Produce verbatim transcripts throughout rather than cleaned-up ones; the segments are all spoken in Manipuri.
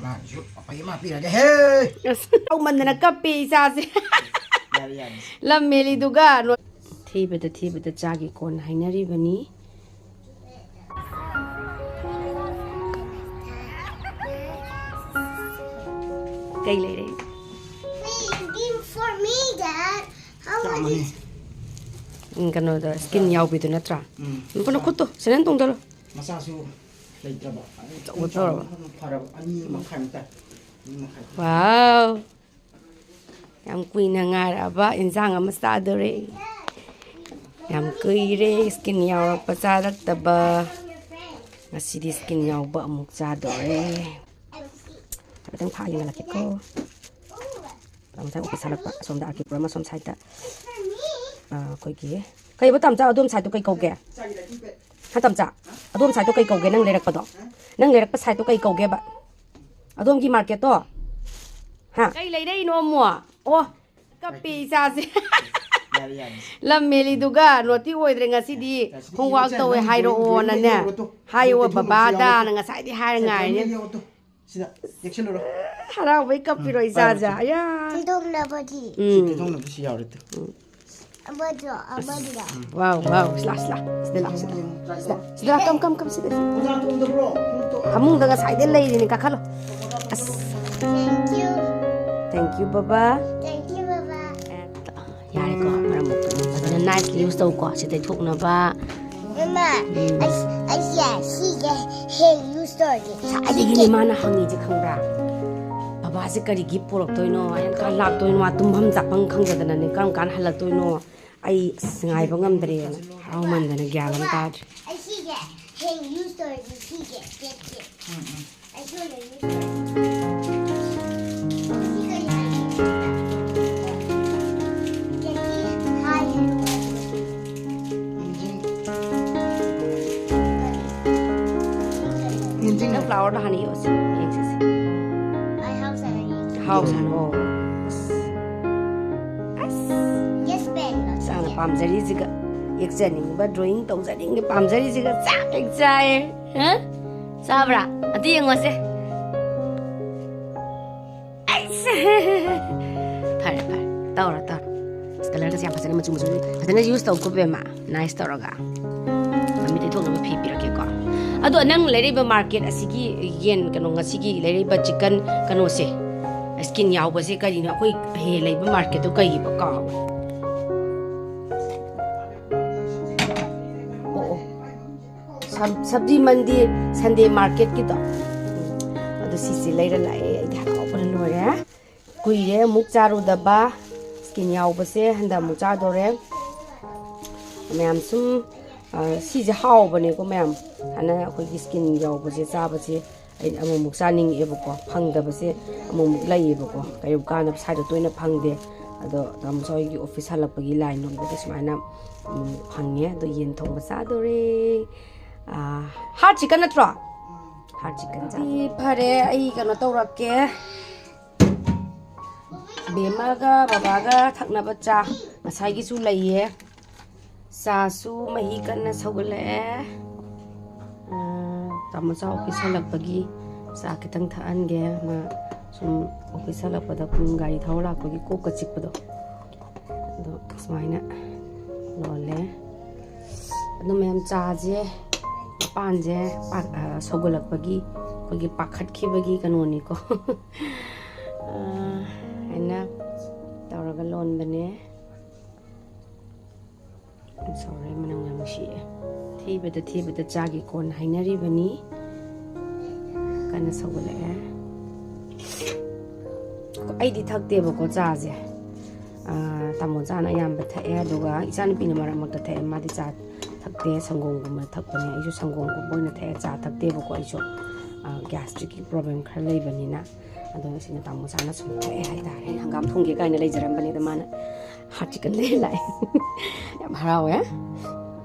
ꯃꯥꯒꯤꯁꯨ ꯑꯐꯩ ꯑꯃ ꯄꯤꯔꯒꯦ ꯍꯦ꯫ ꯑꯁ, ꯍꯧꯃꯟꯗꯅ ꯀꯞꯄꯦ ꯏꯆꯥꯁꯦ꯫ ꯌꯥꯔꯦ, ꯌꯥꯔꯦ꯫ ꯂꯝ ꯍꯦꯜꯂꯤꯗꯨꯒ ꯅꯣ-, ꯊꯤꯕꯗ ꯊꯤꯕꯗ ꯆꯥꯒꯤ ꯀꯣꯟ ꯍꯥꯏꯅꯔꯤꯕꯅꯤ꯫ ꯀꯩ ꯂꯩꯔꯦ? Please give for me, Dad. How much is ꯎꯝ, ꯀꯩꯅꯣꯗ skin ꯌꯥꯎꯕꯤꯗꯨ ꯅꯠꯇ꯭ꯔꯥ? ꯎꯝ꯫ ꯅꯈꯨꯠꯇꯣ ꯁꯦꯟꯗꯟ ꯇꯣꯡꯖꯜꯂꯣ꯫ ꯃꯆꯥꯁꯨ ꯂꯩꯇ꯭ꯔꯕ꯫ ꯑꯆꯧꯕ ꯇꯧꯔꯕ꯫ ꯐꯔꯕ ꯑꯅꯤ ꯃꯈꯥꯏꯃꯨꯛ ꯇꯥꯏ꯫ ꯑꯅꯤ ꯃꯈꯥꯏ꯫ Wow꯫ ꯌꯥꯝ ꯀꯨꯏꯅ ꯉꯥꯏꯔꯛꯑꯕ ꯏꯟꯁꯥꯡ ꯑꯃ ꯆꯥꯗꯣꯔꯦ꯫ ꯌꯥꯝ ꯀꯨꯏꯔꯦ skin ꯌꯥꯎꯔꯛꯄ ꯆꯥꯔꯛꯇꯕ꯫ ꯉꯁꯤꯗꯤ skin ꯌꯥꯎꯕ ꯑꯃꯨꯛ ꯆꯥꯗꯣꯔꯦ꯫ ꯈꯤꯇꯪ ꯐꯥ ꯌꯦꯡꯍꯜꯂꯛꯀꯦꯀꯣ꯫ ꯉꯁꯥꯏ ꯑꯣꯐꯤꯁ ꯍꯜꯂꯛꯄ ꯑꯁꯣꯝꯗ ꯑꯥꯔ ꯀꯦ ꯄꯨꯔꯝ ꯑꯁꯣꯝ ꯁꯥꯏꯠꯇ꯫ ꯑ, ꯑꯩꯈꯣꯏꯒꯤ ꯀꯩꯕ ꯇꯥꯝꯆꯥ, ꯑꯗꯣꯝ ꯁꯥꯏꯠꯇꯣ ꯀꯩ ꯀꯧꯒꯦ? ꯍꯥ ꯇꯥꯝꯆꯥ, ꯑꯗꯣꯝ ꯁꯥꯏꯠꯇꯣ ꯀꯩ ꯀꯧꯒꯦ, ꯅꯪ ꯂꯩꯔꯛꯄꯗꯣ? ꯅꯪ ꯂꯩꯔꯛꯄ ꯁꯥꯏꯠꯇꯣ ꯀꯩ ꯀꯧꯒꯦꯕ? ꯑꯗꯣꯝꯒꯤ ꯃꯥꯔꯀꯦꯠꯇꯣ? ꯍꯥ? ꯀꯩ ꯂꯩꯔꯛꯏꯅꯣ ꯑꯃꯨꯛ? ꯑꯣ, ꯀꯞꯄꯦ ꯏꯆꯥꯁꯦ꯫ ꯌꯥꯔꯦ, ꯌꯥꯔꯦ꯫ ꯂꯝ ꯍꯦꯜꯂꯤꯗꯨꯒ ꯅꯣꯇꯤ ꯑꯣꯏꯗ꯭ꯔꯦ ꯉꯁꯤꯗꯤ꯫ ꯉꯁꯤꯗꯤ homework ꯏꯆꯟ ꯇꯧꯋꯦ ꯅꯪ ꯍꯥꯏꯔꯛꯑꯣꯅꯅꯦ꯫ ꯍꯥꯏꯌꯣ ꯇꯤꯜꯍꯧ ꯃꯔꯨ ꯕꯕꯥꯗꯅ ꯌꯥꯎꯔꯣ꯫ ꯉꯁꯥꯏꯗꯤ ꯍꯥꯏꯔ ꯁꯦ, ꯉꯥꯏꯔꯤꯅꯦ꯫ ꯇꯤꯜꯍꯧ ꯃꯔꯨ ꯌꯥꯎꯔꯣ꯫ ꯁꯤꯗ ꯌꯦꯛꯁꯜꯂꯨꯔꯣ꯫ ꯍꯔꯥꯎꯕꯩ ꯀꯞꯄꯤꯔꯣ ꯎꯝ, ꯏꯆꯥꯁꯦ꯫ ꯄꯥꯏꯔꯣ, ꯁꯦ꯫ ꯑꯌꯥ꯫ ꯁꯤ ꯎꯝ꯫ ꯇꯤꯜꯍꯧꯅꯕ ꯁꯤ ꯌꯥꯎꯔꯦ ꯇꯨ꯫ ꯎꯝ꯫ ꯑꯃꯗꯣ, ꯑꯃꯗꯨꯗ꯫ ꯋꯥꯎ, ꯋꯥꯎ꯫ ꯁꯤꯂꯥ, ꯁꯤꯂꯥ꯫ ꯁꯤꯗ ꯂꯥ, ꯁꯤꯗ꯫ ꯁꯤꯗ, ꯁꯤꯗ ꯂꯥ, ꯀꯝ, ꯀꯝ, ꯀꯝ, ꯁꯤꯗ, ꯁꯤꯗ꯫ ꯑꯣꯖꯥ ꯇꯣꯝꯗꯕ꯭ꯔꯣ? ꯐꯃꯨꯡꯗ ꯉꯁꯥꯏꯗꯩ ꯂꯩꯔꯤꯅꯦ, ꯀꯥꯈꯠꯂꯣ꯫ ꯑꯁ꯫ Thank you꯫ Thank you, ꯕꯕꯥ꯫ Thank you, ꯕꯕꯥ꯫ ꯌꯥꯔꯦꯀꯣ, ꯃꯔꯝ ꯃꯣꯛꯄꯅꯤ꯫ ꯐꯖꯅ nicely use ꯇꯧꯀꯣ, ꯁꯤ ꯇꯩꯊꯣꯛꯅꯕ꯫ ꯃꯃꯥ, ꯎꯝ꯫ ꯑꯩ, ꯑꯩꯁꯦ ꯁꯤꯒꯦ ꯍꯦꯡ use ꯇꯧꯔꯒꯦ꯫ ꯉꯁꯥꯏꯗꯒꯤꯅꯦ ꯃꯥꯅ ꯍꯪꯉꯤꯁꯦ, ꯈꯪꯕ꯭ꯔꯥ? ꯕꯕꯥꯁꯦ ꯀꯔꯤ gift ꯄꯨꯔꯛꯇꯣꯏꯅꯣ, ꯑꯩꯅ ꯀꯥ ꯂꯥꯛꯇꯣꯏꯅꯣ, ꯃꯥ ꯇꯨꯝꯐꯝ ꯆꯥꯐꯝ ꯈꯪꯗꯗꯅꯅꯦ, ꯀꯔꯝ ꯀꯥꯟꯗ ꯍꯜꯂꯛꯇꯣꯏꯅꯣ? ꯑꯩ ꯑꯁ ꯉꯥꯏꯕ ꯉꯝꯗ꯭ꯔꯦꯅ ꯍꯔꯥꯎꯃꯟꯗꯅ ꯒ꯭ꯌꯥꯟ ꯑꯃ ꯇꯥꯗ꯭ꯔꯦ꯫ ꯑꯩ ꯁꯤꯒꯦ ꯍꯦꯡ use ꯇꯧꯔꯒꯦ, ꯁꯤꯒꯦ, ꯄꯦꯠꯀꯦ꯫ ꯎꯝ, ꯎꯝ꯫ ꯅꯪ flower ꯗꯣ ꯍꯥꯟꯅ ꯌꯦꯛꯑꯣꯁꯦ꯫ ꯌꯦꯡꯁꯤꯁꯦ꯫ House ꯍꯥꯟꯅ, ꯑꯣ꯫ ꯑꯁ꯫ ꯑꯁ꯫ ꯏꯁꯥꯅ ꯄꯥꯝꯖꯔꯤꯁꯤꯒ, ꯌꯦꯛꯆꯅꯤꯡꯕ, drawing ꯇꯧꯖꯅꯤꯡꯕ, ꯄꯥꯝꯖꯔꯤꯁꯤꯒ ꯆꯞ ꯍꯦꯛ ꯆꯥꯏꯌꯦ꯫ ꯍꯥ? ꯆꯥꯕ꯭ꯔꯥ? ꯑꯗꯨ ꯌꯦꯡꯉꯣꯁꯦ꯫ ꯇꯧꯔꯣ, ꯇꯧꯔꯣ꯫ ꯀꯂꯔꯒꯁꯦ ꯌꯥꯝ ꯐꯖꯅ, ꯃꯆꯨ ꯃꯆꯨ ꯐꯖꯅ use ꯇꯧꯀꯣ ꯕꯦꯝꯃ꯫ Nice ꯇꯧꯔꯒ꯫ ꯃꯃꯤꯠ ꯇꯩꯊꯣꯛꯅꯕ ꯐꯤ ꯄꯤꯔꯛꯀꯦꯀꯣ꯫ ꯑꯗꯣ ꯅꯪ ꯂꯩꯔꯛꯏꯕ market ꯑꯁꯤꯒꯤ ꯌꯦꯟ, ꯀꯩꯅꯣ, ꯉꯁꯤꯒꯤ ꯂꯩꯔꯛꯏꯕ chicken ꯀꯩꯅꯣꯁꯦ, skin ꯌꯥꯎꯕꯁꯦ ꯀꯔꯤꯅꯣ? ꯑꯩꯈꯣꯏ ꯍꯦꯛ ꯂꯩꯕ marketꯇꯣ ꯀꯩꯕ ꯀꯥꯎꯔꯦ꯫ ꯑꯣ, ꯑꯣ꯫ ꯁꯕ-, ꯁꯕꯖꯤ ꯃꯟꯗꯤ Sunday marketꯀꯤꯗꯣ꯫ ꯑꯗꯣ ꯁꯤꯁꯦ ꯂꯩꯔ ꯂꯥꯛꯑꯦ꯫ ꯑꯩꯗꯤ ꯍꯔꯥꯎꯕꯅ ꯂꯣꯏꯔꯦ꯫ ꯀꯨꯏꯔꯦ ꯑꯃꯨꯛ ꯆꯥꯔꯨꯗꯕ skin ꯌꯥꯎꯕꯁꯦ ꯍꯟꯗꯛ ꯑꯃꯨꯛ ꯆꯥꯗꯣꯔꯦ꯫ ꯃꯌꯥꯝ ꯁꯨꯝ, ꯑ, ꯁꯤꯁꯦ ꯍꯥꯎꯕꯅꯦꯀꯣ ꯃꯌꯥꯝ꯫ ꯁꯨꯃꯥꯏꯅ ꯑꯩꯈꯣꯏꯒꯤ skin ꯌꯥꯎꯕꯁꯦ ꯆꯥꯕꯁꯦ ꯑꯩ ꯑꯃꯨꯛꯃꯨꯛ ꯆꯥꯅꯤꯡꯉꯛꯑꯦꯕꯀꯣ꯫ ꯐꯪꯗꯕꯁꯦ ꯑꯃꯨꯛꯃꯨꯛ ꯂꯩꯌꯦꯕꯀꯣ꯫ ꯀꯩꯒꯨꯝꯕ ꯀꯥꯟꯗ ꯁ꯭ꯋꯥꯏꯗ ꯇꯣꯏꯅ ꯐꯪꯗꯦ꯫ ꯑꯗꯣ ꯇꯥꯃꯣ ꯆꯥ ꯍꯣꯏꯒꯤ office ꯍꯜꯂꯛꯄꯒꯤ line ꯂꯣꯝꯗꯗꯤ ꯁꯨꯃꯥꯏꯅ, ꯎꯝ, ꯐꯪꯉꯦ꯫ ꯑꯗꯣ ꯌꯦꯟ ꯊꯣꯡꯕ ꯆꯥꯗꯣꯔꯦ꯫ ꯑ, hard chicken ꯅꯠꯇ꯭ꯔꯣ? Hard chicken ꯆꯥꯗꯣꯔꯦ꯫ ꯐꯔꯦ, ꯑꯩ ꯀꯩꯅꯣ ꯇꯧꯔꯛꯀꯦ꯫ ꯕꯦꯝꯃꯒ ꯕꯕꯥꯒ ꯊꯛꯅꯕ ꯆꯥ ꯉꯁꯥꯏꯒꯤꯁꯨ ꯂꯩꯌꯦ꯫ ꯆꯥꯁꯨ ꯃꯍꯤ ꯀꯟꯅ ꯁꯧꯒꯠꯂꯛꯑꯦ꯫ ꯑ, ꯇꯥꯃꯣ ꯆꯥ office ꯍꯜꯂꯛꯄꯒꯤ ꯆꯥ ꯈꯤꯇꯪ ꯊꯛꯍꯟꯒꯦ꯫ ꯃꯥ ꯁꯨꯝ office ꯍꯜꯂꯛꯄꯗ ꯄꯨꯡ ꯒꯥꯔꯤ ꯊꯧꯔ ꯂꯥꯛꯄꯒꯤ ꯀꯣꯛꯀ ꯆꯤꯛꯄꯗꯣ꯫ ꯑꯗꯣ ꯁꯨꯃꯥꯏꯅ ꯂꯣꯜꯂꯦ꯫ ꯑꯗꯣ ꯃꯌꯥꯝ ꯆꯥꯁꯦ, ꯃꯄꯥꯟꯁꯦ ꯄꯥꯛ-, ꯑ, ꯁꯧꯒꯠꯂꯛꯄꯒꯤ ꯑꯩꯈꯣꯏꯒꯤ ꯄꯥꯈꯠꯈꯤꯕꯒꯤ ꯀꯩꯅꯣꯅꯤꯀꯣ꯫ ꯑ, ꯍꯥꯏꯅ ꯇꯧꯔꯒ ꯂꯣꯟꯕꯅꯦ꯫ Sorry, ꯃꯅꯝ ꯌꯥꯝ ꯅꯨꯡꯁꯤꯌꯦ꯫ ꯊꯤꯕꯗ ꯊꯤꯕꯗ ꯆꯥꯒꯤ ꯀꯣꯟ ꯍꯥꯏꯅꯔꯤꯕꯅꯤ꯫ ꯀꯟꯅ ꯁꯧꯒꯠꯂꯛꯑꯦ꯫ ꯑꯩꯗꯤ ꯊꯛꯇꯦꯕꯀꯣ ꯆꯥꯁꯦ꯫ ꯑꯥ, ꯇꯥꯃꯣ ꯆꯥꯅ ꯑꯌꯥꯝꯕ ꯊꯛꯑꯦ, ꯑꯗꯨꯒ ꯏꯆꯥꯅꯨꯄꯤꯅ ꯃꯔꯛ ꯃꯔꯛꯇ ꯊꯛꯑꯦ꯫ ꯃꯥꯗꯤ ꯆꯥ ꯊꯛꯇꯦ, ꯁꯪꯒꯣꯝꯒꯨꯝꯕ ꯊꯛꯄꯅꯦ꯫ ꯑꯩꯁꯨ ꯁꯪꯒꯣꯝꯒꯨꯝꯕ ꯑꯣꯏꯅ ꯊꯛꯑꯦ, ꯆꯥ ꯊꯛꯇꯦꯕꯀꯣ꯫ ꯑꯩꯁꯨ, ꯑꯥ, gastricꯀꯤ problem ꯈꯔ ꯂꯩꯕꯅꯤꯅ꯫ ꯑꯗꯣ ꯁꯤꯅ ꯇꯥꯃꯣ ꯆꯥꯅ ꯁꯨꯝ ꯊꯛꯑꯦ ꯍꯥꯏꯇꯥꯔꯦ꯫ ꯍꯪꯒꯥꯝ ꯊꯣꯡꯒꯦ ꯀꯥꯏꯅ ꯂꯩꯖꯔꯝꯕꯅꯦ, ꯑꯗꯣ ꯃꯥꯅ hard chicken ꯂꯩꯔ ꯂꯥꯛꯑꯦ꯫ ꯌꯥꯝ ꯍꯔꯥꯎꯋꯦ꯫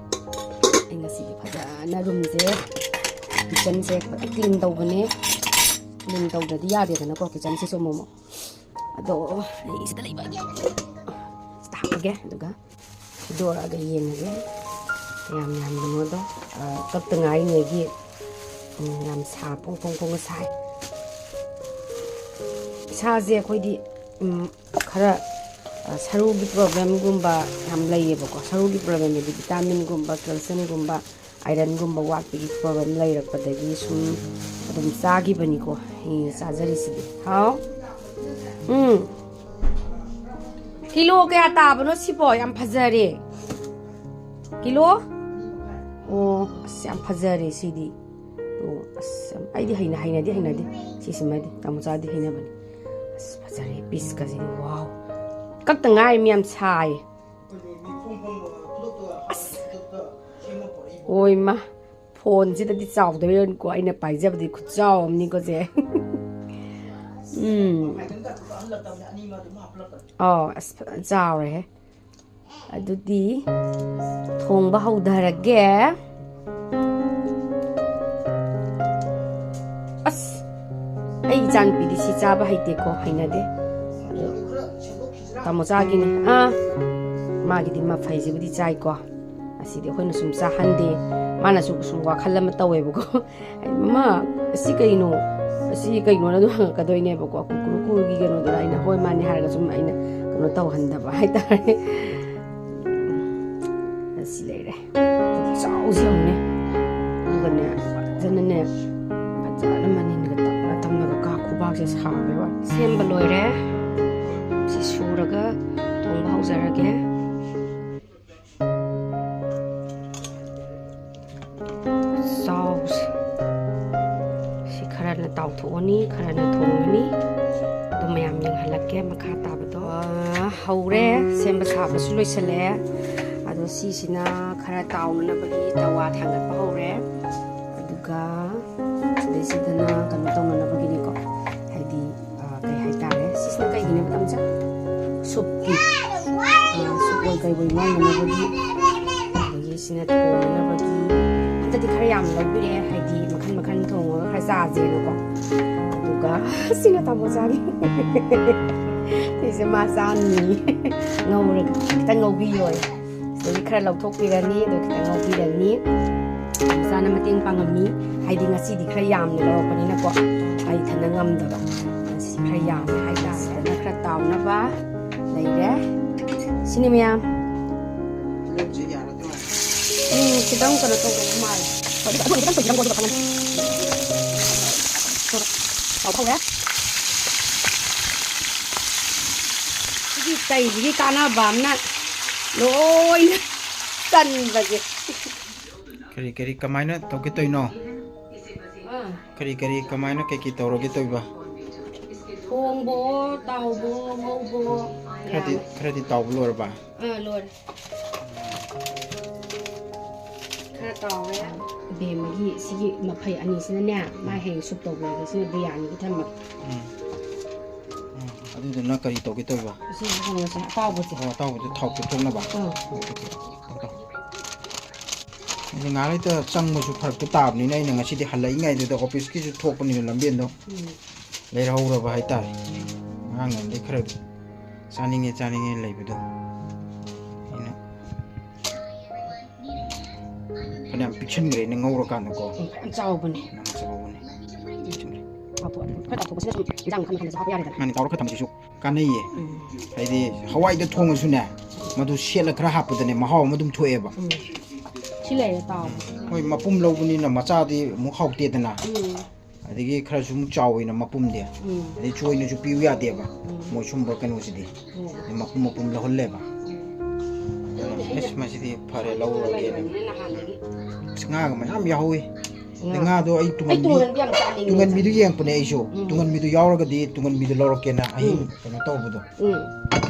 ꯑꯩ ꯉꯁꯤꯗꯤ ꯐꯖꯅ roomꯁꯦ, kitchenꯁꯦ ꯐꯖꯅ clean ꯇꯧꯕꯅꯦ꯫ Clean ꯇꯧꯗ꯭ꯔꯗꯤ ꯌꯥꯗꯦꯗꯅꯀꯣ, kitchenꯁꯤꯁꯨ ꯑꯃꯨꯛ ꯑꯃꯨꯛ꯫ ꯑꯗꯣ ꯑꯩ ꯁꯤꯗ ꯂꯩꯕ ꯁꯤꯗ ꯍꯥꯞꯄꯒꯦ, ꯑꯗꯨꯒ ꯊꯤꯗꯣꯔꯛꯑꯒ ꯌꯦꯡꯉꯒꯦ꯫ ꯀꯌꯥꯝ ꯌꯥꯝꯕꯅꯣꯗꯣ꯫ ꯑ, ꯀꯛꯇ ꯉꯥꯏꯔꯤꯉꯩꯒꯤ, ꯎꯝ, ꯌꯥꯝ ꯁꯥ, ꯐꯣꯡ ꯐꯣꯡ ꯐꯣꯡꯒ ꯁꯥꯏ꯫ ꯏꯁꯥꯁꯦ ꯑꯩꯈꯣꯏꯗꯤ, ꯎꯝ, ꯈꯔ, ꯁꯔꯨꯒꯤ ꯄ꯭ꯔꯣꯕ꯭ꯂꯦꯝꯒꯨꯝꯕ ꯌꯥꯝ ꯂꯩꯌꯦꯕꯀꯣ꯫ ꯁꯔꯨꯒꯤ ꯄ꯭ꯔꯣꯕ꯭ꯂꯦꯝꯗꯤ ꯚꯤꯇꯥꯃꯤꯟꯒꯨꯝꯕ, ꯀꯦꯜꯁꯤꯌꯝꯒꯨꯝꯕ, ꯑꯥꯏꯔꯟꯒꯨꯝꯕ ꯋꯥꯠꯄꯒꯤ ꯄ꯭ꯔꯣꯕ꯭ꯂꯦꯝ ꯂꯩꯔꯛꯄꯗꯒꯤ ꯁꯨꯝ ꯑꯗꯨꯝ ꯆꯥꯈꯤꯕꯅꯤꯀꯣ꯫ ꯆꯥꯖꯔꯤꯁꯤꯗꯤ ꯍꯥꯎ꯫ ꯎꯝ꯫ ꯀꯤꯂꯣ ꯀꯌꯥ ꯇꯥꯕꯅꯣ ꯁꯤꯕꯣ? ꯌꯥꯝ ꯐꯖꯔꯦ꯫ ꯀꯤꯂꯣ? ꯑꯣ, ꯑꯁ, ꯌꯥꯝ ꯐꯖꯔꯦ ꯁꯤꯗꯤ꯫ ꯑꯣ, ꯑꯁ, ꯌꯥꯝ, ꯑꯩꯗꯤ ꯍꯩꯅ-, ꯍꯩꯅꯗꯤ ꯍꯩꯅꯗꯦ꯫ ꯁꯤꯁꯤꯃꯗꯤ ꯇꯥꯃꯣꯆꯥꯗꯤ ꯍꯩꯅꯕꯅꯤ꯫ ꯑꯁ, ꯐꯖꯔꯦ ꯄꯤꯁꯀꯁꯤꯗꯤ꯫ ꯋꯥꯎ꯫ ꯀꯛꯇ ꯉꯥꯏꯔꯤ ꯃꯌꯥꯝ ꯁꯥꯏ꯫ ꯑꯁ꯫ ꯑꯣꯏ ꯃꯥ꯫ ꯐꯣꯟꯁꯤꯗꯗꯤ ꯆꯥꯎꯗꯣꯏꯔꯅꯤꯀꯣ, ꯑꯩꯅ ꯄꯥꯏꯖꯕꯗꯤ ꯈꯨꯠꯆꯥꯎ ꯑꯃꯅꯤꯀꯣ ꯁꯦ꯫ ꯎꯝ꯫ ꯑꯧ, ꯑꯁ, ꯐꯖꯅ ꯆꯥꯎꯔꯦꯍꯦ꯫ ꯑꯗꯨꯗꯤ ꯊꯣꯡꯕ ꯍꯧꯊꯔꯒꯦ꯫ ꯑꯁ, ꯑꯩ ꯏꯆꯥꯅꯨꯄꯤꯗꯤ ꯁꯤ ꯆꯥꯕ ꯍꯩꯇꯦꯀꯣ, ꯍꯩꯅꯗꯦ꯫ ꯑꯗꯣ ꯇꯥꯃꯣꯆꯥꯒꯤꯅꯤ꯫ ꯑꯥ, ꯃꯥꯒꯤꯗꯤ ꯃꯐꯩꯁꯤꯕꯨꯗꯤ ꯆꯥꯏꯀꯣ꯫ ꯑꯁꯤꯗꯤ ꯑꯩꯈꯣꯏꯅ ꯁꯨꯝ ꯆꯥꯍꯟꯗꯦ꯫ ꯃꯥꯅꯁꯨ ꯁꯨꯝ ꯋꯥꯈꯜ ꯑꯃ ꯇꯧꯋꯦꯕꯀꯣ꯫ ꯑꯩ, "ꯃꯃꯥ, ꯑꯁꯤ ꯀꯩꯅꯣ? ꯑꯁꯤ ꯀꯩꯅꯣꯅ?" ꯑꯗꯨꯝ ꯍꯪꯉꯛꯀꯗꯣꯏꯅꯦꯕꯀꯣ꯫ ꯀꯨꯀꯨꯔꯨ ꯀꯨꯔꯨꯒꯤ ꯀꯩꯅꯣꯗꯨꯗ ꯑꯩꯅ "ꯍꯣꯏ, ꯃꯥꯅꯦ" ꯍꯥꯏꯔꯒ ꯁꯨꯝ ꯑꯩꯅ ꯀꯩꯅꯣ ꯇꯧꯍꯟꯗꯕ ꯍꯥꯏꯇꯥꯔꯦ꯫ ꯑꯁꯤ ꯂꯩꯔꯦ꯫ ꯆꯥꯎꯁꯤ ꯌꯦꯡꯉꯨꯅꯦ꯫ ꯑꯗꯨꯒꯅꯦ, ꯐꯖꯅꯅꯦ, ꯐꯖꯅ ꯃꯅꯤꯟꯒ ꯇꯞꯅ ꯇꯞꯅꯒ ꯀꯥ ꯈꯨꯕꯥꯛꯁꯦ ꯁꯥꯕꯩ ꯋꯥꯅꯤ꯫ ꯁꯦꯝꯕ ꯂꯣꯏꯔꯦ꯫ ꯁꯤ ꯁꯨꯔꯒ ꯊꯣꯡꯕ ꯍꯧꯖꯔꯒꯦ꯫ ꯆꯥꯎꯁꯦ꯫ ꯁꯤ ꯈꯔꯅ ꯇꯥꯎꯊꯣꯛꯑꯅꯤ, ꯈꯔꯅ ꯊꯣꯡꯉꯅꯤ꯫ ꯑꯗꯨ ꯃꯌꯥꯝ ꯌꯦꯡꯍꯜꯂꯛꯀꯦ ꯃꯈꯥ ꯇꯥꯕꯗꯣ꯫ ꯑꯥ, ꯍꯧꯔꯦ꯫ ꯁꯦꯝꯕ ꯁꯥꯕꯁꯨ ꯂꯣꯏꯁꯤꯜꯂꯛꯑꯦ꯫ ꯑꯗꯣ ꯁꯤꯁꯤꯅ ꯈꯔ ꯇꯥꯎꯅꯅꯕꯒꯤ ꯇꯋꯥ ꯊꯥꯡꯒꯠꯄ ꯍꯧꯔꯦ꯫ ꯑꯗꯨꯒ ꯁꯤꯗꯩꯁꯤꯗꯅ ꯀꯩꯅꯣ ꯇꯧꯅꯅꯕꯒꯤꯅꯤꯀꯣ꯫ ꯍꯥꯏꯗꯤ, ꯑ, ꯀꯩ ꯍꯥꯏꯇꯥꯔꯦ? ꯁꯤꯁꯤꯅ ꯀꯩꯒꯤꯅꯦꯕ, ꯇꯥꯃꯣꯆꯥ? ꯁꯨꯞꯀꯤ꯫ ꯑ, ꯁꯨꯞ ꯑꯣꯏ ꯀꯩ ꯑꯣꯏ ꯉꯧꯅꯅꯕꯒꯤ꯫ ꯑꯗꯒꯤ ꯁꯤꯅ ꯊꯣꯡꯅꯅꯕꯒꯤ꯫ ꯍꯟꯗꯛꯇꯤ ꯈꯔ ꯌꯥꯝ ꯂꯧꯕꯤꯔꯦ, ꯍꯥꯏꯗꯤ ꯃꯈꯜ ꯃꯈꯜ ꯊꯣꯡꯉꯒ ꯈꯔ ꯆꯥꯁꯦꯅꯀꯣ꯫ ꯑꯗꯨꯒ ꯁꯤꯅ ꯇꯥꯃꯣꯆꯥꯒꯤ꯫ ꯁꯤꯁꯦ ꯃꯥ ꯆꯥꯅꯤ꯫ ꯉꯧꯔꯒ ꯈꯤꯇꯪ ꯉꯧꯕꯤꯌꯣ꯫ ꯁꯤꯗꯒꯤ ꯈꯔ ꯂꯧꯊꯣꯛꯄꯤꯔꯅꯤ, ꯑꯗꯨ ꯈꯤꯇꯪ ꯉꯧꯕꯤꯔꯅꯤ꯫ ꯇꯥꯃꯣꯆꯥꯅ ꯃꯇꯦꯡ ꯄꯥꯡꯉꯝꯃꯤ, ꯍꯥꯏꯗꯤ ꯉꯁꯤꯗꯤ ꯈꯔ ꯌꯥꯝꯅ ꯂꯧꯔꯛꯄꯅꯤꯅꯀꯣ, ꯑꯩ ꯏꯊꯟꯗ ꯉꯝꯗꯕ꯫ ꯉꯁꯤ ꯈꯔ ꯌꯥꯝꯃꯦ ꯍꯥꯏꯇꯥꯔꯦ꯫ ꯑꯗꯨꯅ ꯈꯔ ꯇꯥꯎꯅꯕ ꯂꯩꯔꯦ꯫ ꯁꯤꯅꯤ ꯃꯌꯥꯝ꯫ ꯎꯝ, ꯈꯤꯇꯪ ꯀꯩꯅꯣ ꯇꯧꯕ ꯃꯥꯜꯂꯦ꯫ ꯍꯣꯏ, ꯑꯗꯨ ꯈꯤꯇꯪ ꯇꯧꯕꯤꯔꯝꯃꯣ, ꯑꯗꯨꯒ ꯈꯪꯉꯅꯤ꯫ ꯇꯧꯕ ꯍꯧꯔꯦ꯫ ꯁꯤꯒꯤ ꯀꯩꯁꯤꯒꯤ ꯀꯥꯟꯅꯕ ꯑꯃꯅ ꯂꯣꯏꯅ ꯆꯟꯕꯁꯦ꯫ ꯀꯔꯤ ꯀꯔꯤ ꯀꯃꯥꯏꯅ ꯇꯧꯒꯦ ꯇꯧꯔꯤꯅꯣ? ꯑꯥ꯫ ꯀꯔꯤ ꯀꯔꯤ ꯀꯃꯥꯏꯅ ꯀꯩ ꯀꯩ ꯇꯧꯔꯒꯦ ꯇꯧꯔꯤꯕ? ꯊꯣꯡꯕꯣ, ꯇꯥꯎꯕꯣ, ꯉꯧꯕꯣ꯫ ꯈꯔꯗꯤ, ꯌꯥꯝꯃꯦ꯫ ꯈꯔꯗꯤ ꯇꯥꯎꯕ ꯂꯣꯏꯔꯕ? ꯑꯥ, ꯂꯣꯏꯔꯦ꯫ ꯈꯔ ꯇꯥꯎꯔꯦ꯫ ꯏꯕꯦꯝꯃꯒꯤ ꯁꯤꯒꯤ ꯃꯐꯩ ꯑꯅꯤꯁꯤꯅꯅꯦ, ꯃꯥ ꯍꯌꯦꯡ ꯁꯨꯞ ꯇꯧꯕꯤꯔꯒꯦ꯫ ꯁꯤꯅ ꯕꯤꯔꯌꯥꯅꯤꯒꯤ ꯊꯝꯃꯒꯦ꯫ ꯎꯝ꯫ ꯎꯝ꯫ ꯑꯗꯨꯗꯨꯅ ꯀꯔꯤ ꯇꯧꯒꯦ ꯇꯧꯔꯤꯕ? ꯁꯤ ꯀꯩꯅꯣꯁꯦ, ꯑꯇꯥꯎꯕꯁꯦ꯫ ꯑꯣ, ꯑꯇꯥꯎꯕꯗꯣ ꯊꯥꯎ ꯆꯨꯞꯊꯣꯛꯅꯕ? ꯑꯥ꯫ ꯑꯣ, ꯑꯣ, ꯑꯣ꯫ ꯑꯩꯗꯤ ꯉꯥꯏꯍꯥꯛ ꯂꯩꯇ ꯆꯪꯕꯁꯨ ꯐꯔꯛꯇꯨ ꯇꯥꯕꯅꯤꯅ ꯑꯩꯅ ꯉꯁꯤꯗꯤ ꯍꯜꯂꯛꯏꯉꯩꯗꯨꯗ ꯑꯣꯐꯤꯁꯀꯤꯁꯨ ꯊꯣꯛꯄꯅꯤꯅ ꯂꯝꯕꯦꯟꯗꯣ ꯎꯝ꯫ ꯂꯩꯔꯍꯧꯔꯕ ꯍꯥꯏꯇꯥꯔꯦ꯫ ꯑꯉꯥꯡ ꯑꯃꯗꯤ ꯈꯔ ꯆꯥꯅꯤꯡꯉꯦ ꯆꯥꯅꯤꯡꯉꯦ ꯂꯩꯕꯗꯣ ꯑꯩꯅ ꯐꯅꯌꯥꯝ ꯄꯤꯛꯁꯟꯈ꯭ꯔꯦꯅꯦ ꯉꯧꯔꯀꯥꯟꯗꯀꯣ꯫ ꯎꯝ, ꯌꯥꯝ ꯆꯥꯎꯕꯅꯦ꯫ ꯌꯥꯝ ꯆꯥꯎꯕꯅꯦ꯫ ꯄꯤꯛꯁꯟꯈ꯭ꯔꯦ꯫ ꯃꯥꯄꯣꯠ ꯈꯔ ꯇꯥꯎꯊꯣꯛꯄꯁꯤꯅ ꯁꯨꯝ ꯏꯟꯖꯥꯡ ꯃꯈꯜ ꯃꯈꯜꯗꯁꯨ ꯍꯥꯞꯄ ꯌꯥꯔꯦꯗꯅ꯫ ꯃꯥꯅꯦ, ꯇꯥꯎꯔ ꯈꯔ ꯊꯝꯕꯁꯤꯁꯨ ꯀꯥꯟꯅꯩꯌꯦ꯫ ꯎꯝ꯫ ꯍꯥꯏꯗꯤ ꯍꯋꯥꯏꯗ ꯊꯣꯡꯉꯁꯨꯅꯦ, ꯃꯗꯨ ꯁꯦꯠꯂ ꯈꯔ ꯍꯥꯞꯄꯗꯅꯦ ꯃꯍꯥꯎ ꯑꯃ ꯑꯗꯨꯝ ꯊꯣꯛꯑꯦꯕ꯫ ꯎꯝ꯫ ꯁꯤ ꯂꯩꯔꯦ ꯇꯥꯎꯕ꯫ ꯍꯣꯏ, ꯃꯄꯨꯝ ꯂꯧꯕꯅꯤꯅ ꯃꯆꯥꯗꯤ ꯑꯃꯨꯛ ꯍꯥꯎꯇꯦꯗꯅ꯫ ꯎꯝ꯫ ꯑꯗꯒꯤ ꯈꯔꯁꯨ ꯑꯃꯨꯛ ꯆꯥꯎꯋꯤꯅ ꯃꯄꯨꯝꯗꯤ꯫ ꯎꯝ꯫ ꯑꯗꯩ ꯆꯣꯏꯅꯁꯨ ꯄꯤꯌꯨ ꯌꯥꯗꯦꯕ꯫ ꯎꯝ꯫ ꯃꯣꯏ ꯁꯨꯝꯕ ꯀꯩꯅꯣꯁꯤꯗꯤ꯫ ꯎꯝ꯫ ꯑꯗꯩ ꯃꯄꯨꯝ ꯃꯄꯨꯝ ꯂꯧꯍꯜꯂꯦꯕ꯫ ꯎꯝ꯫ ꯑꯗꯨꯅ, ꯑꯗꯨꯅꯦ ꯑꯩꯅ ꯑꯁ, ꯃꯁꯤꯗꯤ ꯐꯔꯦ, ꯂꯧꯔꯒꯦꯅ꯫ ꯂꯩꯕꯅꯤꯅ ꯅꯍꯥꯟꯗꯒꯤ꯫ ꯑꯁ, ꯉꯥꯒ ꯃꯌꯥꯝ ꯌꯥꯎꯍꯧꯋꯤ꯫ ꯉꯥ꯫ ꯑꯗꯩ ꯉꯥꯗꯣ ꯑꯩ ꯑꯩ ꯇꯨꯡꯍꯟꯕꯤ, ꯇꯨꯡꯍꯟꯕꯤ ꯌꯥꯝ ꯆꯥꯅꯤꯡꯉꯦ꯫ ꯇꯨꯡꯍꯟꯕꯤꯗꯨ ꯌꯦꯡꯉꯛꯄꯅꯦ ꯑꯩꯁꯨ꯫ ꯎꯝ꯫ ꯇꯨꯡꯍꯟꯕꯤꯗꯨ ꯌꯥꯎꯔꯒꯗꯤ ꯇꯨꯡꯍꯟꯕꯤꯗꯨ ꯂꯧꯔꯛꯀꯦꯅ ꯑꯍꯤꯡ ꯎꯝ꯫ ꯀꯩꯅꯣ ꯇꯧꯕꯗꯣ꯫ ꯎꯝ꯫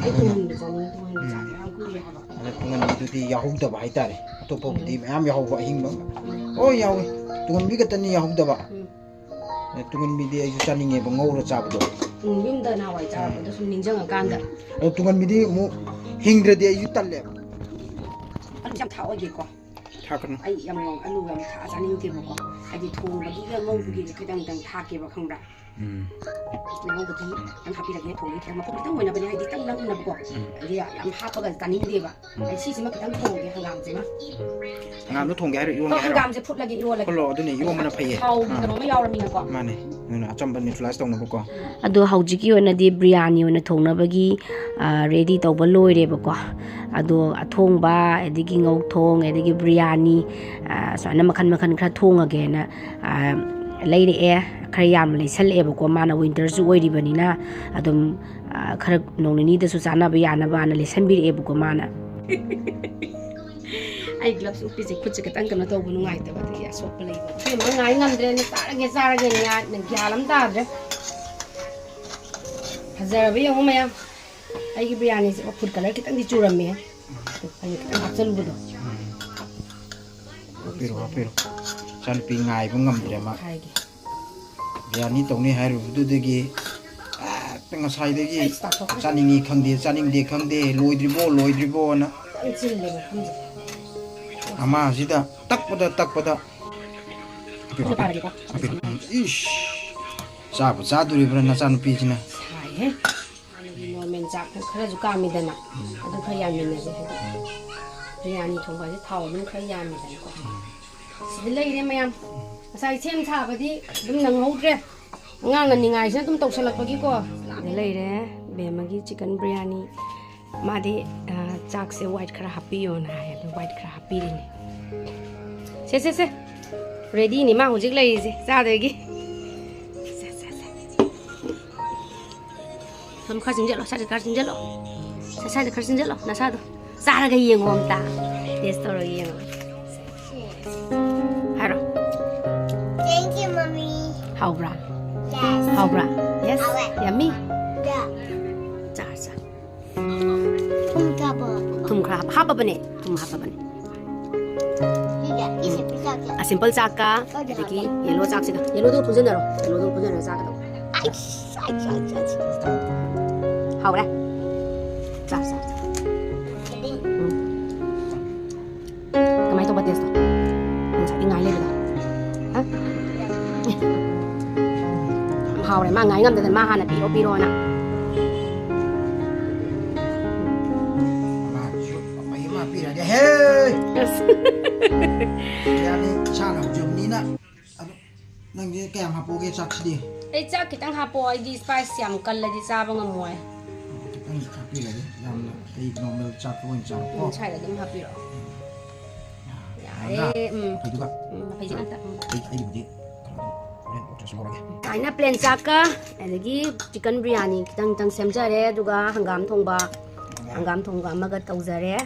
ꯑꯩ ꯑꯗꯨꯅ ꯇꯨꯡꯍꯟꯕꯤ ꯆꯥꯅꯤꯡꯉꯦ, ꯇꯨꯡꯍꯟꯕꯤ ꯎꯝ꯫ ꯆꯥꯕ ꯌꯥꯝ ꯀꯨꯏꯔꯦ ꯍꯥꯏꯕ꯫ ꯑꯗ ꯇꯨꯡꯍꯟꯕꯤꯗꯨꯗꯤ ꯌꯥꯎꯍꯧꯗꯕ ꯍꯥꯏꯇꯥꯔꯦ꯫ ꯑꯇꯣꯞꯄꯕꯨꯗꯤ ꯎꯝ꯫ ꯃꯌꯥꯝ ꯌꯥꯎꯍꯧꯕ ꯑꯍꯤꯡꯕ꯫ ꯎꯝ꯫ ꯂꯣꯏ ꯌꯥꯎꯋꯤ꯫ ꯇꯨꯡꯍꯟꯕꯤ ꯈꯛꯇꯅꯤ ꯌꯥꯎꯍꯧꯗꯕ꯫ ꯎꯝ꯫ ꯑꯗ ꯇꯨꯡꯍꯟꯕꯤꯗꯤ ꯑꯩꯁꯨ ꯆꯥꯅꯤꯡꯉꯦꯕ, ꯉꯧꯔ ꯆꯥꯕꯗꯣ꯫ ꯎꯝ, ꯌꯨꯝꯗ ꯅꯍꯥꯟꯋꯥꯏ ꯆꯥꯔꯛꯄꯗꯣ ꯎꯝ꯫ ꯁꯨꯝ ꯅꯤꯡꯁꯤꯡꯉꯀꯥꯟꯗ꯫ ꯎꯝ꯫ ꯑꯗꯣ ꯇꯨꯡꯍꯟꯕꯤꯗꯤ ꯑꯃꯨꯛ ꯍꯤꯡꯗ꯭ꯔꯗꯤ ꯑꯩꯁꯨ ꯇꯜꯂꯦꯕ꯫ ꯑꯂꯨꯁꯦ ꯌꯥꯝ ꯊꯥꯛꯑꯣꯏꯒꯦꯀꯣ꯫ ꯊꯥꯛꯀꯅꯨ꯫ ꯑꯩ ꯌꯥꯝ ꯉꯧ-, ꯑꯂꯨ ꯌꯥꯝ ꯊꯥꯛꯑ ꯆꯥꯅꯤꯡꯗꯦꯕꯀꯣ꯫ ꯍꯥꯏꯗꯤ ꯊꯣꯡꯕꯒꯤꯒ ꯉꯧꯕꯒꯤꯒ ꯈꯤꯇꯪ ꯈꯤꯇꯪ ꯊꯥꯛꯀꯦꯕ, ꯈꯪꯕ꯭ꯔꯥ? ꯎꯝ꯫ ꯉꯧꯕꯗꯤ ꯈꯤꯇꯪ ꯍꯥꯞꯄꯤꯔꯒꯦ, ꯊꯣꯡꯕꯗꯤ ꯈꯤꯇꯪ ꯃꯄꯨꯝ ꯈꯤꯇꯪ ꯑꯣꯏꯅꯕꯅꯦ, ꯍꯥꯏꯗꯤ ꯈꯤꯇꯪ ꯅꯪꯅꯕꯀꯣ꯫ ꯎꯝ꯫ ꯑꯗꯨꯗꯤ ꯌꯥꯝ ꯍꯥꯞꯄꯒ ꯆꯥꯅꯤꯡꯗꯦꯕ꯫ ꯎꯝ꯫ ꯑꯩ ꯁꯤꯁꯤꯃ ꯈꯤꯇꯪ ꯊꯣꯡꯒꯦ, ꯍꯪꯒꯥꯝꯁꯤꯃ꯫ ꯍꯪꯒꯥꯝꯗꯣ ꯊꯣꯡꯒꯦ ꯍꯥꯏꯔꯣ, ꯏꯔꯣꯟꯒꯦ ꯍꯣꯏ, ꯍꯥꯏꯔꯣ? ꯍꯪꯒꯥꯝꯁꯦ ꯐꯨꯠꯂꯒꯦ, ꯏꯔꯣꯜꯂꯒꯦ꯫ ꯐꯨꯠꯂꯣ, ꯑꯗꯨꯅꯦ, ꯏꯔꯣꯟꯕꯅ ꯐꯩꯌꯦ꯫ ꯊꯥꯎꯒꯤ ꯑꯥ꯫ ꯀꯩꯅꯣꯝꯃ ꯌꯥꯎꯔꯃꯤꯅꯀꯣ꯫ ꯃꯥꯅꯦ, ꯑꯗꯨꯅ ꯑꯆꯝꯕ neutralize ꯇꯧꯅꯕꯀꯣ꯫ ꯑꯗꯣ ꯍꯧꯖꯤꯛꯀꯤ ꯑꯣꯏꯅꯗꯤ ꯕ꯭ꯔꯤꯌꯥꯅꯤ ꯑꯣꯏꯅ ꯊꯣꯡꯅꯕꯒꯤ, ꯑ, ready ꯇꯧꯕ ꯂꯣꯏꯔꯦꯕꯀꯣ꯫ ꯑꯗꯣ ꯑꯊꯣꯡꯕ, ꯑꯗꯒꯤ ꯉꯧꯊꯣꯡ, ꯑꯗꯒꯤ ꯕ꯭ꯔꯤꯌꯥꯅꯤ, ꯑ, ꯁꯨꯃꯥꯏꯅ ꯃꯈꯟ ꯃꯈꯟ ꯈꯔ ꯊꯣꯡꯉꯒꯦꯅ, ꯑ, ꯂꯩꯔꯛꯑꯦ꯫ ꯈꯔ ꯌꯥꯝꯅ ꯂꯩꯁꯜꯂꯛꯑꯦꯕꯀꯣ꯫ ꯃꯥꯅ winterꯁꯨ ꯑꯣꯏꯔꯤꯕꯅꯤꯅ ꯑꯗꯨꯝ, ꯑ, ꯈꯔ ꯅꯣꯡ ꯅꯤꯅꯤꯗꯁꯨ ꯆꯥꯅꯕ ꯌꯥꯅꯕꯅ ꯂꯩꯁꯟꯕꯤꯔꯛꯑꯦꯕꯀꯣ ꯃꯥꯅ꯫ ꯑꯩ gloves ꯎꯞꯄꯤꯁꯦ ꯈꯨꯠꯁꯦ ꯈꯤꯇꯪ ꯀꯩꯅꯣ ꯇꯧꯕ ꯅꯨꯡꯉꯥꯏꯇꯕ, ꯑꯗꯨꯒꯤ ꯑꯁꯣꯛꯄ ꯂꯩꯕ꯫ ꯏꯕꯦꯝꯃ, ꯉꯥꯏ ꯉꯝꯗ꯭ꯔꯦꯅꯦ, ꯆꯥꯔꯒꯦ ꯆꯥꯔꯒꯦꯅ ꯒ꯭ꯌꯥꯟ ꯑꯃ ꯇꯥꯗ꯭ꯔꯦ꯫ ꯐꯖꯔꯕ ꯌꯦꯡꯉꯨ ꯃꯌꯥꯝ꯫ ꯑꯩꯒꯤ ꯕꯤꯔꯌꯥꯅꯤꯁꯦ food colour ꯈꯤꯇꯪꯗꯤ ꯆꯨꯔꯝꯃꯦ꯫ ꯑꯩꯅ ꯈꯤꯇꯪ ꯍꯥꯞꯆꯜꯂꯨꯕꯗꯣ꯫ ꯍꯥꯞꯄꯤꯔꯣ, ꯍꯥꯞꯄꯤꯔꯣ꯫ ꯏꯆꯥꯅꯨꯄꯤ ꯉꯥꯏꯕ ꯉꯝꯗ꯭ꯔꯦ ꯃꯥ꯫ ꯍꯥꯏꯒꯦ꯫ ꯕꯤꯔꯌꯥꯅꯤ ꯇꯧꯅꯤ ꯍꯥꯏꯔꯨꯕꯗꯨꯗꯒꯤ ꯍꯦꯛꯇ ꯉꯁꯥꯏꯗꯒꯤ ꯑꯩꯁ ꯇꯥꯊꯣꯛꯈ꯭ꯔꯦ꯫ ꯆꯥꯅꯤꯡꯉꯤ ꯈꯪꯗꯦ, ꯆꯥꯅꯤꯡꯗꯦ ꯈꯪꯗꯦ, ꯂꯣꯏꯗ꯭ꯔꯤꯕꯣ, ꯂꯣꯏꯗ꯭ꯔꯤꯕꯣꯅ꯫ ꯐꯖꯅ ꯆꯤꯜꯂꯦ ꯃꯐꯝꯁꯦ꯫ ꯑꯃꯁꯤꯗ ꯇꯛꯄꯗ, ꯇꯛꯄꯗ꯫ ꯍꯥꯞꯄꯤꯔꯣ, ꯁꯤꯗ ꯍꯥꯞꯄꯤꯔꯣ꯫ ꯄꯥꯔꯒꯦꯀꯣ꯫ ꯍꯥꯞꯄꯤꯔꯣ꯫ ꯎꯝ, ꯏꯁ! ꯆꯥꯕꯨ ꯆꯥꯗꯣꯔꯤꯕ꯭ꯔꯥ ꯅꯆꯥꯅꯨꯄꯤꯁꯤꯅ? ꯁꯥꯏꯍꯦ꯫ ꯍꯥꯟꯅꯒꯤ normal ꯆꯥꯛ ꯈꯔꯁꯨ ꯀꯥꯝꯃꯤꯗꯅ, ꯎꯝ꯫ ꯑꯗꯨ ꯈꯔ ꯌꯥꯝꯃꯤꯟꯅꯁꯦ, ꯍꯥꯏꯗꯤ ꯎꯝ꯫ ꯕꯤꯔꯌꯥꯅꯤ ꯊꯣꯡꯕ ꯍꯥꯏꯁꯦ ꯊꯥꯎ ꯑꯗꯨꯝ ꯈꯔ ꯌꯥꯝꯃꯤꯗꯅꯀꯣ꯫ ꯎꯝ꯫ ꯁꯤꯗ ꯂꯩꯔꯦ ꯃꯌꯥꯝ꯫ ꯉꯁꯥꯏ ꯁꯦꯝ ꯁꯥꯕꯗꯤ ꯑꯗꯨꯝ ꯅꯪꯍꯧꯗ꯭ꯔꯦ꯫ ꯑꯉꯥꯡꯅ ꯅꯤꯡꯉꯥꯏꯁꯤꯅ ꯑꯗꯨꯝ ꯇꯧꯁꯜꯂꯛꯄꯒꯤꯀꯣ꯫ ꯁꯤꯗ ꯂꯩꯔꯦ ꯕꯦꯝꯃꯒꯤ chicken ꯕꯤꯔꯌꯥꯅꯤ꯫ ꯃꯥꯗꯤ, ꯑ, ꯆꯥꯛꯁꯦ white ꯈꯔ ꯍꯥꯞꯄꯤꯌꯣꯅ ꯍꯥꯏ, ꯑꯗꯨ white ꯈꯔ ꯍꯥꯞꯄꯤꯔꯤꯅꯦ꯫ ꯁꯦ, ꯁꯦ, ꯁꯦ꯫ Readyꯅꯤ ꯃꯥ ꯍꯧꯖꯤꯛ ꯂꯩꯔꯤꯁꯦ ꯆꯥꯗꯣꯏꯒꯤ꯫ ꯁꯦ, ꯁꯦ, ꯁꯦ꯫ ꯁꯨꯝ ꯈꯔ ꯆꯤꯡꯁꯤꯜꯂꯣ, ꯁ꯭ꯋꯥꯏꯗ ꯈꯔ ꯆꯤꯡꯁꯤꯜꯂꯣ꯫ ꯁ꯭ꯋꯥꯏꯗ ꯈꯔ ꯆꯤꯡꯁꯤꯜꯂꯣ, ꯅꯁꯥꯗꯣ꯫ ꯆꯥꯔꯒ ꯌꯦꯡꯉꯣ ꯑꯝꯇ꯫ Taste ꯇꯧꯔꯒ ꯌꯦꯡꯉꯣ꯫ ꯍꯥꯏꯔꯣ꯫ Thank you, mommy. ꯍꯥꯎꯕ꯭ꯔꯥ? Yes. ꯍꯥꯎꯕ꯭ꯔꯥ? Yes? ꯍꯥꯎꯋꯦ꯫ Yummy? Yeah. ꯆꯥ, ꯆꯥ꯫ ꯊꯨꯝ ꯊꯥꯕ꯫ ꯊꯨꯝ ꯈꯔ ꯍꯥꯞ-, ꯍꯥꯞꯄꯕꯅꯦ꯫ ꯊꯨꯝ ꯍꯥꯞꯄꯕꯅꯦ꯫ ꯁꯤꯁꯦ, ꯁꯤ simple ꯆꯥꯛꯁꯦ꯫ ꯑ, simple ꯆꯥꯛꯀ, ꯀꯔꯤ ꯑꯗꯒꯤ ꯍꯥꯞꯄ? Yellow ꯆꯥꯛꯁꯤꯒ꯫ Yellowꯗꯣ ꯄꯨꯟꯁꯤꯟꯅꯔꯣ꯫ Yellowꯗꯣ ꯄꯨꯟꯁꯤꯟꯅꯔ ꯆꯥꯒꯗꯧꯕ꯫ ꯑꯩꯁ, ꯑꯩꯁ, ꯑꯩꯁ, ꯑꯩꯁ, ꯑꯩꯁ꯫ ꯍꯥꯎꯔꯦ? ꯆꯥ, ꯆꯥ, ꯆꯥ꯫ ꯎꯝ꯫ ꯀꯃꯥꯏꯅ ꯇꯧꯕ tasteꯇꯣ? ꯉꯁꯥꯏꯒꯤ ꯉꯥꯏ ꯂꯩꯕꯗꯣ? ꯍꯥ? ꯍꯥꯎꯔꯦ, ꯃꯥ ꯉꯥꯏ ꯉꯝꯗꯗꯅ ꯃꯥ ꯍꯥꯟꯅ ꯄꯤꯔꯣ, ꯄꯤꯔꯣꯅ꯫ ꯑꯉꯥꯡꯁꯨ ꯄꯛꯄꯩ ꯑꯃ ꯄꯤꯔꯒꯦ, ꯍꯦ! ꯑꯁ꯫ ꯌꯥꯅꯤ, ꯏꯁꯥꯅ ꯍꯧꯖꯕꯅꯤꯅ꯫ ꯑꯗꯣ, ꯅꯪꯗꯤ ꯀꯌꯥꯝ ꯍꯥꯞꯄꯛꯑꯣꯒꯦ ꯆꯥꯛꯁꯤꯗꯤ? ꯑꯩ ꯆꯥꯛ ꯈꯤꯇꯪ ꯍꯥꯞꯄꯛꯑꯣ, ꯑꯩꯗꯤ spice ꯌꯥꯝ ꯀꯜꯂꯗꯤ ꯆꯥꯕ ꯉꯝꯃꯣꯏ꯫ ꯈꯤꯇꯪ ꯍꯥꯞꯄꯤꯔꯒꯦ, ꯌꯥꯝꯅ ꯑꯇꯩ normal ꯆꯥꯛꯇ ꯑꯣꯏꯅ ꯆꯥꯔꯣꯀꯣ꯫ ꯎꯝ, ꯁ꯭ꯋꯥꯏꯗ ꯑꯗꯨꯝ ꯍꯥꯞꯄꯤꯔꯛꯑꯣ꯫ ꯌꯥꯔꯦ, ꯌꯥꯔꯦ, ꯎꯝ꯫ ꯃꯈꯩꯗꯨꯒ꯫ ꯎꯝ, ꯃꯈꯩꯁꯦ ꯉꯥꯛꯇ, ꯎꯝ꯫ ꯑꯩ, ꯑꯩꯒꯤꯕꯨꯗꯤ ꯀꯩꯅꯣꯗꯣ ꯍꯣꯔꯦꯟ ꯑꯣꯠꯁ ꯂꯧꯔꯒꯦ꯫ ꯁꯨꯃꯥꯏꯅ plain ꯆꯥꯛꯀ ꯑꯗꯒꯤ chicken biryani ꯈꯤꯇꯪ ꯈꯤꯇꯪ ꯁꯦꯝꯖꯔꯦ, ꯑꯗꯨꯒ ꯍꯪꯒꯥꯝ ꯊꯣꯡꯕ, ꯍꯪꯒꯥꯝ ꯊꯣꯡꯕ ꯑꯃꯒ ꯇꯧꯖꯔꯦ꯫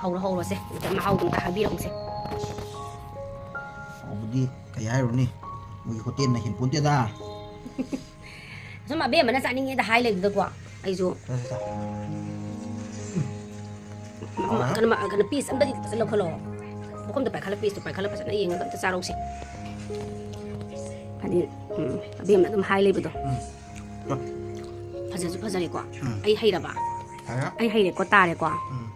ꯍꯧꯔꯣ, ꯍꯧꯔꯣꯁꯦ, ꯑꯝꯇ ꯃꯍꯥꯎꯗꯣ ꯑꯝꯇ ꯍꯥꯏꯕꯤꯔꯛꯎꯁꯦ꯫ ꯍꯥꯎꯕꯗꯤ ꯀꯩ ꯍꯥꯏꯔꯨꯅꯤ, ꯃꯣꯏꯒꯤ ꯍꯣꯇꯦꯜꯅ ꯍꯦꯟꯄꯣꯟꯇꯦꯗ꯫ ꯁꯨꯝ ꯑꯕꯦꯝꯃꯅ ꯆꯥꯅꯤꯡꯉꯦꯗ ꯍꯥꯏ ꯂꯩꯕꯗꯨꯗꯀꯣ, ꯑꯩꯁꯨ ꯆꯥ, ꯆꯥ, ꯆꯥ꯫ ꯀꯩꯅꯣ, ꯀꯩꯅꯣ, piece ꯑꯝꯇꯗꯤ ꯐꯖꯅ ꯂꯧꯈꯠꯂꯣ꯫ ꯃꯈꯣꯡꯗ ꯄꯥꯏꯈꯠꯂ, pieceꯇꯣ ꯄꯥꯏꯈꯠꯂ ꯐꯖꯅ ꯌꯦꯡꯉꯒ ꯑꯝꯇ ꯆꯥꯔꯧꯁꯦ꯫ ꯍꯥꯏꯗꯤ, ꯎꯝ, ꯑꯕꯦꯝꯃꯅ ꯑꯗꯨꯝ ꯍꯥꯏ ꯂꯩꯕꯗꯣ꯫ ꯎꯝ꯫ ꯐꯖꯁꯨ ꯐꯖꯔꯦꯀꯣ꯫ ꯎꯝ꯫ ꯑꯩ ꯍꯩꯔꯕ? ꯍꯩꯔꯦ꯫ ꯑꯩ ꯍꯩꯔꯦꯀꯣ, ꯇꯥꯔꯦꯀꯣ꯫ ꯎꯝ꯫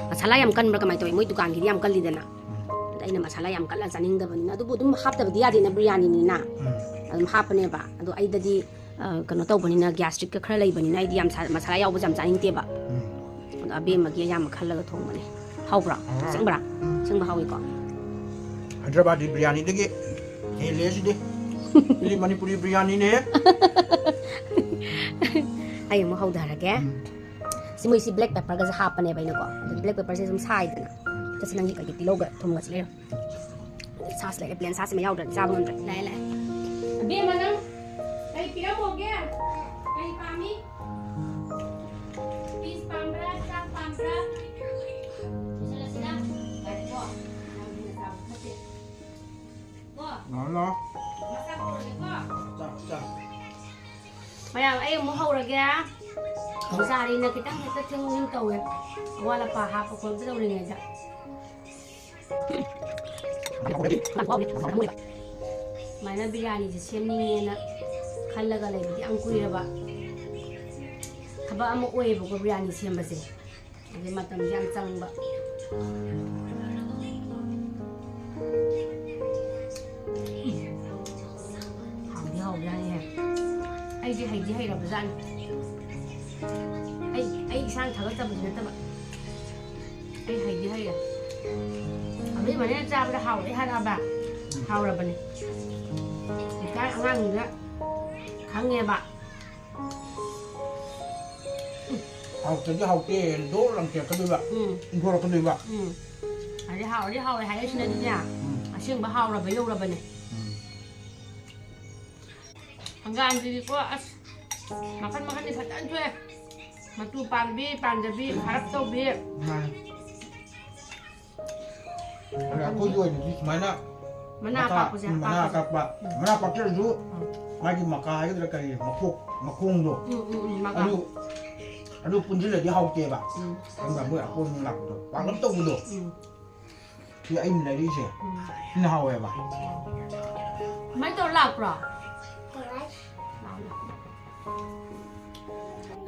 ꯃꯁꯥꯂꯥ ꯌꯥꯝ ꯀꯟꯕ꯭ꯔꯥ ꯀꯃꯥꯏꯅ ꯇꯧꯋꯤ? ꯃꯣꯏ ꯗꯨꯀꯥꯟꯒꯤꯗꯤ ꯌꯥꯝ ꯀꯜꯂꯤꯗꯅ꯫ ꯎꯝ꯫ ꯑꯗ ꯑꯩꯅ ꯃꯁꯥꯂꯥ ꯌꯥꯝ ꯀꯜꯂ ꯆꯥꯅꯤꯡꯗꯕꯅꯤꯅ, ꯑꯗꯨꯕꯨ ꯑꯗꯨꯝ ꯍꯥꯞꯇꯕꯗꯤ ꯌꯥꯗꯦꯅ, biryaniꯅꯤꯅ꯫ ꯎꯝ꯫ ꯑꯗꯨꯝ ꯍꯥꯞꯄꯅꯦꯕ꯫ ꯑꯗꯣ ꯑꯩꯗꯗꯤ, ꯑ, ꯀꯩꯅꯣ ꯇꯧꯕꯅꯤꯅ, gastricꯀ ꯈꯔ ꯂꯩꯕꯅꯤꯅ ꯑꯩꯗꯤ ꯌꯥꯝ ꯁꯥ-, ꯃꯁꯥꯂꯥ ꯌꯥꯎꯕꯁꯦ ꯌꯥꯝ ꯆꯥꯅꯤꯡꯗꯦꯕ꯫ ꯎꯝ꯫ ꯑꯗꯣ ꯑꯕꯦꯝꯃꯒꯤ ꯑꯌꯥꯝꯕ ꯈꯜꯂꯒ ꯊꯣꯡꯕꯅꯦ꯫ ꯍꯥꯎꯕ꯭ꯔꯥ? ꯍꯥꯎꯋꯦ꯫ ꯑꯁꯦꯡꯕ꯭ꯔꯥ? ꯎꯝ꯫ ꯑꯁꯦꯡꯕ ꯍꯥꯎꯏꯀꯣ? ꯍꯥꯏꯗ꯭ꯔꯕꯥꯗꯤ biryaniꯗꯒꯤ ꯍꯦꯜꯂꯦ ꯁꯤꯗꯤ꯫ ꯁꯤꯗꯤ ꯃꯅꯤꯄꯨꯔꯤ biryaniꯅꯦ꯫ ꯑꯩ ꯑꯃꯨꯛ ꯍꯧꯊꯔꯒꯦ꯫ ꯎꯝ꯫ ꯁꯤ ꯃꯣꯏꯁꯤ black pepperꯒꯁꯦ ꯍꯥꯞꯄꯅꯦꯕ ꯑꯩꯅꯀꯣ꯫ ꯑꯗꯨ black pepperꯁꯦ ꯁꯨꯝ ꯁꯥꯏꯗꯅ꯫ ꯆꯠꯁꯤ, ꯅꯪꯒꯤ ꯀꯩꯒꯤ ꯇꯤꯜꯍꯧꯒ ꯊꯨꯝꯒꯁꯦ ꯂꯩꯔꯣ꯫ Sauce ꯂꯩꯔꯦ, plain sauce ꯑꯃ ꯌꯥꯎꯗ꯭ꯔꯗꯤ ꯆꯥꯕ ꯉꯝꯗ꯭ꯔꯦ꯫ ꯂꯥꯛꯑꯦ, ꯂꯥꯛꯑꯦ꯫ ꯑꯕꯦꯝꯃ, ꯅꯪ ꯀꯩ ꯄꯤꯔꯝꯃꯣꯒꯦ? ꯀꯩ ꯄꯥꯝꯃꯤ? Piece ꯄꯥꯝꯕ꯭ꯔꯥ? ꯆꯥꯛ ꯄꯥꯝꯕ꯭ꯔꯥ? ꯄꯨꯁꯜꯂꯁꯤꯔꯥ? ꯉꯥꯏꯈꯣ꯫ ꯅꯪ ꯍꯦꯟꯅ ꯆꯥꯕ ꯐꯠꯇꯦ꯫ ꯀꯣ? ꯂꯥꯛꯑꯣ, ꯂꯥꯛꯑꯣ꯫ ꯃꯁꯥ ꯀꯧꯔꯒꯦꯀꯣ? ꯆꯥ, ꯆꯥ꯫ ꯃꯌꯥꯝ, ꯑꯩ ꯑꯃꯨꯛ ꯍꯧꯔꯒꯦ꯫ ꯄꯨꯖꯥꯔꯤꯅ ꯈꯤꯇꯪ ꯍꯦꯛꯇ ꯊꯦꯡ ꯊꯦꯡ ꯇꯧꯋꯦ꯫ ꯑꯋꯥꯠ ꯑꯄꯥ ꯍꯥꯞꯄ ꯈꯣꯠꯄ ꯇꯧꯔꯤꯉꯩꯗ꯫ ꯁꯨꯃꯥꯏꯅ biryaniꯁꯦ ꯁꯦꯝꯅꯤꯡꯉꯦꯅ ꯈꯜꯂꯒ ꯂꯩꯕꯗꯤ ꯌꯥꯝ ꯀꯨꯏꯔꯕ ꯊꯕꯛ ꯑꯃ ꯑꯣꯏꯌꯦꯕꯀꯣ, biryani ꯁꯦꯝꯕꯁꯦ꯫ ꯑꯗꯩ ꯃꯇꯝꯁꯨ ꯌꯥꯝ ꯆꯪꯕ꯫ ꯍꯥꯎꯗꯤ ꯍꯥꯎꯕꯖꯥꯠꯅꯤꯍꯦ꯫ ꯑꯩꯗꯤ ꯍꯩꯗꯤ ꯍꯩꯔꯕꯖꯥꯠꯅꯤ꯫ ꯑꯩ ꯑꯩ ꯏꯁꯥꯅ ꯊꯥꯒꯠꯆꯕꯗꯤ ꯅꯠꯇꯕ, ꯑꯩ ꯍꯩꯗꯤ ꯍꯩꯔꯦ꯫ ꯑꯗꯨꯏ ꯃꯅꯦꯅ ꯆꯥꯕꯗ ꯍꯥꯎꯔꯦ ꯍꯥꯏꯔꯛꯑꯕ꯫ ꯍꯥꯎꯔꯕꯅꯦ꯫ ꯂꯩꯀꯥꯏ ꯑꯉꯥꯡꯁꯤꯡꯗ ꯈꯪꯉꯦꯕ꯫ ꯍꯥꯎꯇ꯭ꯔꯗꯤ ꯍꯥꯎꯇꯦ, ꯗꯣ ꯂꯪꯊꯣꯔꯛꯀꯗꯣꯏꯕ꯫ ꯎꯝ ꯏꯟꯊꯣꯔꯛꯀꯗꯣꯏꯕ꯫ ꯎꯝ꯫ ꯑꯗꯩ ꯍꯥꯎꯔꯗꯤ ꯍꯥꯎꯔꯦ ꯍꯥꯏꯔꯛꯏꯁꯤꯅꯗꯤꯅꯦ꯫ ꯎꯝ꯫ ꯑꯁꯦꯡꯕ ꯍꯥꯎꯔꯕ ꯌꯧꯔꯕꯅꯦ꯫ ꯎꯝ꯫ ꯍꯪꯒꯥꯝꯁꯤꯗꯤꯀꯣ ꯑꯁ ꯃꯈꯟ ꯃꯈꯟꯗꯤ ꯐꯖꯅ ꯊꯣꯛꯑꯦ꯫ ꯃꯇꯨ ꯄꯥꯟꯕꯤ, ꯄꯥꯟꯗꯕꯤ, ꯈꯥꯔꯞ ꯇꯧꯕꯤ꯫ ꯃꯥꯅꯦ꯫ ꯑꯗ ꯑꯩꯈꯣꯏꯒꯤ ꯑꯣꯏꯅꯗꯤ ꯁꯨꯃꯥꯏꯅ ꯃꯅꯥ ꯃꯀꯥ, ꯑꯄꯥꯛꯄꯁꯦ ꯎꯝ, ꯃꯅꯥ ꯑꯄꯥꯛꯄꯁꯦ꯫ ꯑꯀꯥꯛꯄ꯫ ꯃꯅꯥ ꯄꯥꯛꯆꯔꯁꯨ ꯃꯥꯒꯤ ꯃꯀꯥ ꯍꯥꯏꯒꯗ꯭ꯔꯥ ꯀꯔꯤ ꯃꯈꯣꯛ, ꯃꯈꯣꯡꯗꯣ꯫ ꯎꯝ ꯎꯝ ꯎꯝ ꯃꯀꯥ꯫ ꯑꯗꯨ, ꯑꯗꯨ ꯄꯨꯟꯁꯤꯜꯂꯗꯤ ꯍꯥꯎꯇꯦꯕ꯫ ꯎꯝ ꯈꯪꯕ꯭ꯔꯥ? ꯃꯣꯏ ꯑꯄꯣꯟꯕ ꯂꯥꯛꯄꯗꯣ ꯄꯥꯛꯂꯞ ꯇꯧꯕꯗꯣ꯫ ꯎꯝ ꯁꯤ ꯑꯩꯅ ꯂꯩꯔꯛꯏꯁꯦ꯫ ꯎꯝ꯫ ꯁꯤꯅ ꯍꯥꯎꯋꯦꯕ꯫ ꯀꯃꯥꯏꯅ ꯇꯧꯔ ꯂꯥꯛꯄ꯭ꯔꯣ?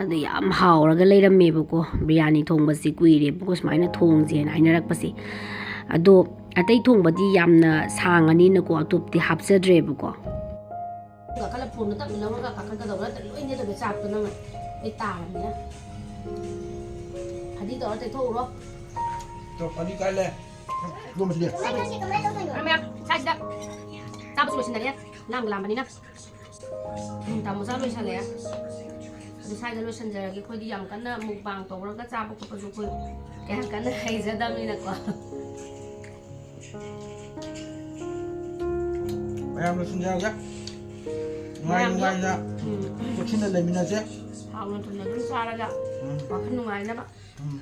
ꯑꯗꯨ ꯌꯥꯝ ꯍꯥꯎꯔꯒ ꯂꯩꯔꯝꯃꯦꯕꯀꯣ꯫ ꯕꯤꯔꯌꯥꯅꯤ ꯊꯣꯡꯕꯁꯤ ꯀꯨꯏꯔꯦꯕꯀꯣ ꯁꯨꯃꯥꯏꯅ ꯊꯣꯡꯁꯦꯅ ꯍꯥꯏꯅꯔꯛꯄꯁꯦ꯫ ꯑꯗꯣ ꯑꯇꯩ ꯊꯣꯡꯕꯗꯤ ꯌꯥꯝꯅ ꯁꯥꯡꯉꯅꯤꯅꯀꯣ ꯑꯇꯣꯞꯄꯗꯤ ꯍꯥꯞꯆꯗ꯭ꯔꯦꯕꯀꯣ꯫ ꯀꯥꯈꯠꯂ ꯐꯣꯟꯗꯣ ꯇꯞꯅ ꯂꯧꯔꯒ ꯀꯥꯈꯠꯀꯗꯧꯕ ꯅꯠꯇ꯭ꯔ ꯂꯣꯏ ꯅꯦꯠꯇꯕ ꯆꯥꯛꯇꯣ ꯅꯪꯅ ꯑꯩ ꯇꯥꯔꯕꯅꯤꯅ꯫ ꯐꯗꯤ ꯇꯧꯔ ꯇꯩꯊꯣꯛꯎꯔꯣ꯫ ꯇꯣ, ꯐꯗꯤ ꯀꯥꯏ ꯂꯩ? ꯌꯣꯝꯕꯁꯤꯗꯤ꯫ ꯃꯌꯥꯝ ꯁꯥꯏꯁꯤꯗ ꯆꯥꯕꯁꯨ ꯂꯣꯏꯁꯤꯟꯅꯔꯦ꯫ ꯂꯥꯝꯕꯨ ꯂꯥꯝꯕꯅꯤꯅ꯫ ꯎꯝ, ꯇꯥꯃꯣ ꯆꯥ ꯂꯣꯏꯁꯜꯂꯛꯑꯦ꯫ ꯑꯗꯨ ꯁ꯭ꯋꯥꯏꯗ ꯂꯣꯏꯁꯟꯖꯔꯒꯦ꯫ ꯑꯩꯈꯣꯏꯗꯤ ꯌꯥꯝ ꯀꯟꯅ ꯃꯨꯛꯕꯥꯡ ꯇꯧꯔꯒ ꯆꯥꯕ ꯈꯣꯠꯄꯁꯨ ꯑꯩꯈꯣꯏ ꯀꯌꯥ ꯀꯟꯅ ꯍꯩꯖꯗꯕꯅꯤꯅꯀꯣ꯫ ꯃꯌꯥꯝ ꯂꯣꯏꯁꯤꯟꯖꯔꯒꯦ꯫ ꯅꯨꯡꯉꯥꯏ ꯃꯌꯥꯝ ꯅꯨꯡꯉꯥꯏꯅ ꯎꯝ꯫ ꯆꯦꯛꯁꯤꯟꯅ ꯂꯩꯃꯤꯟꯅꯁꯦ꯫ ꯍꯥꯎꯅ ꯊꯨꯝꯅ ꯑꯗꯨꯝ ꯆꯥꯔꯒ ꯎꯝ꯫ ꯋꯥꯈꯜ ꯅꯨꯡꯉꯥꯏꯅꯕ꯫ ꯎꯝ꯫